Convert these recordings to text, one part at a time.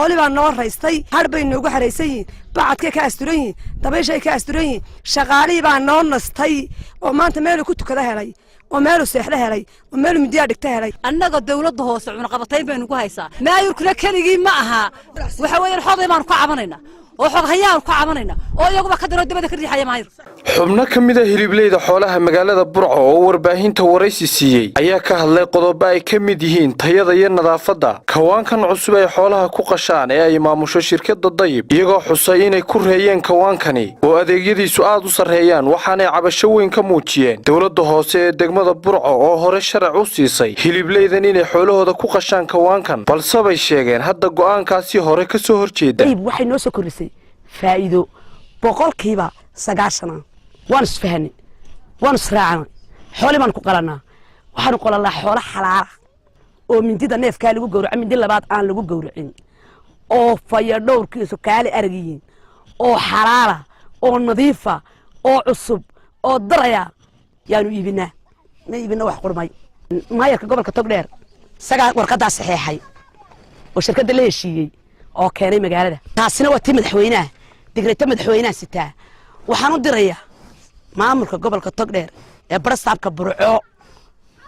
Xooli baa noo raystay, har bay noogu xaraysan yihiin, bacadkay ka asturan yihiin, dabayshay ka asturan yihiin. Shaqaalihii baa noo nastay oo maanta meelu ku tukada helay, oo meelu seexda helay, oo meelu midiyaa dhigta helay. Annaga dawladda hoose cunaqabatayn baynu ku haysaa. Maayurkuna keligii ma aha. Waxa weeyaan, xoday baanu ka cabanaynaa oo xoghayaanu ka cabanayna oo iyaguba ka daro dabada ka riixaya maayur. Xubno ka mid a hilibleyda xoolaha magaalada Burco oo warbaahinta waraysi siiyey ayaa ka hadlay qodobo ay ka mid yihiin tayada iyo nadaafadda kawaankan cusub ay xoolaha ku qashaan ee ay maamusho shirkadda Dayib, iyagoo xusay inay ku reeyeen kawaankani oo adeegyadiisu aad u sarreeyaan. Waxaanay cabasho weyn ka muujiyeen dowladda hoose ee degmada Burco oo hore sharac u siisay hilibleydan inay xoolahooda ku qashaan kawaankan, balse bay sheegeen hadda go'aankaasi hore ka soo horjeeda. Dayib waxay noo soo kordhisay faa'iido 90%. Waanu isfahanay, waanu israacanay, xooli baanu ku qalanaa. Waxaanu qolanaa xoolo xalaala oo mindida neefkaa lagu gowraco mindi labaad aan lagu gowracin, oo fayadhowrkiisu kaali arag yihiin, oo xalaala, oo nadiifa, oo cusub, oo daraya yaanu iibinaa. Ma iibina wax qurmay. Maayarka gobolka Togdheer isagaa warqaddaa saxeexay oo shirkadda la heshiiyey oo keenay magaalada. Taasina waa tii madaxweynaha, digreeto madaxweynaha sitaa. Waxaan u dirayaa maamulka gobolka Togdheer ee barasaabka Burco.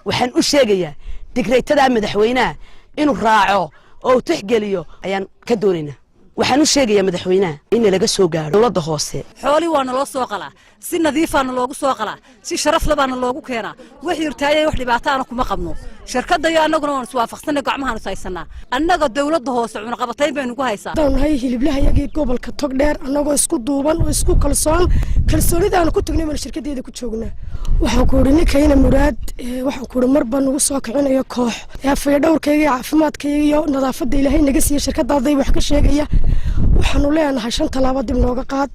Waxaan u sheegayaa digreetadaa madaxweynaha inuu raaco oo uu tixgeliyo ayaan ka doonaynaa. Waxaan u sheegayaa madaxweynaha in laga soo gaaro dowladda hoose. Xoolii waa naloo soo qalaa, si nadiifaana loogu soo qalaa, si sharaf labaana loogu keenaa. Wax yurtaayay, wax dhibaataana kuma qabno. Shirkadda iyo annaguna waan iswaafaqsanay, gacmahaan is haysanaa. Annaga dawladda hoose cunaqabatayn baynu ku haysaa. Haddaan nahay hiliblahayagii gobolka Togdheer, annagoo isku duuban oo isku kalsoon, kalsoonidaanu ku tagnay baanu shirkadeeda ku joognaa. Waxaan ku idhi ninkayna Muraad, waxaan ku idhi marba nagu soo kicinayo koox fayadhowrkayga iyo caafimaadkayga iyo nadaafadda Ilaahay naga siiya shirkadaaday wax ka sheegaya. Waxaanu leenahay shan tallaabo dib nooga qaad.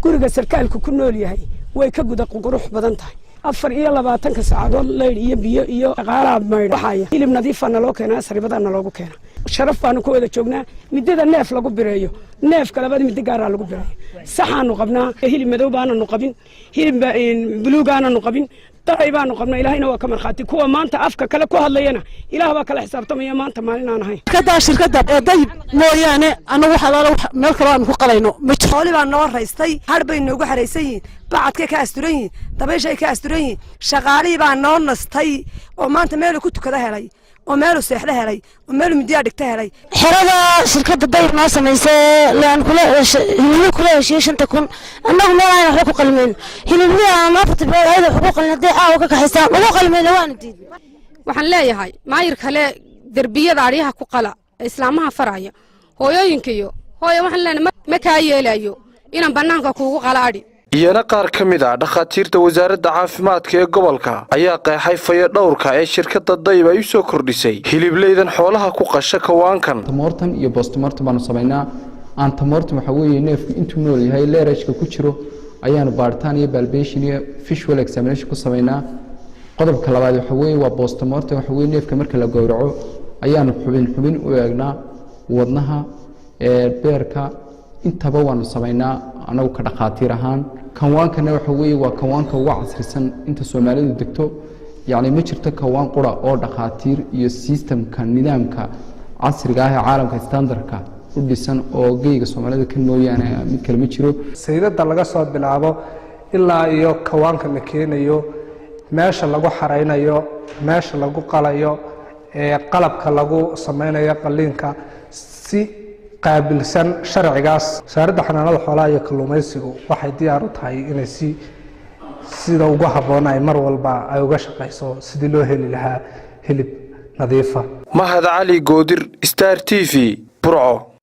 Guriga sarkaalku ku nool yahay way ka guda qurux badan tahay. 24-ka saacadood laydh iyo biyo iyo dhaqaalaha maydh waxaya. Hilib nadiifaa naloo keenaa, saribadaa naloogu keena. Sharaf baanu ku wada joognaa. Midada neef lagu bireeyo, neefka labada midi gaaraa lagu bireeyo. Saxaanu qabnaa, hilib madow baananu qabin, hilib buluugaananu qabin, daray baanu qabnaa. Ilaahayna waa ka markhaati. Kuwa maanta afka kale ku hadlayana Ilaah baa kala xisaabtamaya maanta maalin aan ahayn. Shirkaddaa, shirkadda ee Dayib mooyaane, annagu xalaalo meel kaloo aanu ku qalayno ma jiro. Xooli baa noo raystay, har bay noogu xaraysan yihiin, bacadkay ka asturan yihiin, dabayshay ka asturan yihiin. Shaqaalihii baa noo nastay oo maanta meelu ku tukada helay, oo meelu seexda helay, oo meelu midiyaa dhigta helay. Xerada shirkadda Dayib noo samaysay laan kula hilibli kula heshiiyey 5000, annagu meel aan waxba ku qalmayn. Hilibli aan 4 bilood ayada wax ku qalin hadday caawa ka kaxaystaan ugu qalmayna, waana diidnay. Waxaan leeyahay maayir kale derbiyada adhyaha ku qala ee islaamaha faraya, hooyooyinka iyo hooya, waxaan leenahay ma kaa yeelayo inaan bannaanka kuugu qala adhi. Iyana qaar ka mid ah dhakhaatiirta wasaaradda caafimaadka ee gobolka ayaa qeexay fayadhowrka ee shirkadda Dayib ay u soo kordhisay hilibleydan xoolaha ku qasha kawaankan. Antemortem iyo postmortem baanu samaynaa. Antemortem waxaa weeye neefku intuu nool yahay, lairageka ku jiro, ayaanu baaritaan iyo palpation iyo visual examination ku samaynaa. Qodobka labaad waxa weeye waa postmortem. Waxa weeye neefka marka la gowraco ayaanu xubin xubin u eegnaa, wadnaha, beerka, intaba waanu samaynaa anagu ka dhakhaatiir ahaan. Kawaankana waxa weeye waa kawaanka ugu casrisan inta Soomaalidu degto. Yacni ma jirto kawaan qura oo dhakhaatiir iyo systemka nidaamka casriga ah ee caalamka standardka u dhisan oo geyga Soomaalida kan mooyaane mid kale ma jiro. Sayrada laga soo bilaabo ilaa iyo kawaanka la keenayo, meesha lagu xaraynayo, meesha lagu qalayo, qalabka lagu sameynayo qaliinka, si qaabilsan sharcigaas. Wasaaradda Xanaanada Xoolaha iyo Kalluumaysigu waxay diyaar u tahay inay si sida ugu habboon ay mar walba ay uga shaqayso sidii loo heli lahaa hilib nadiifa. Mahad Cali Goodir, Star TV, Burco.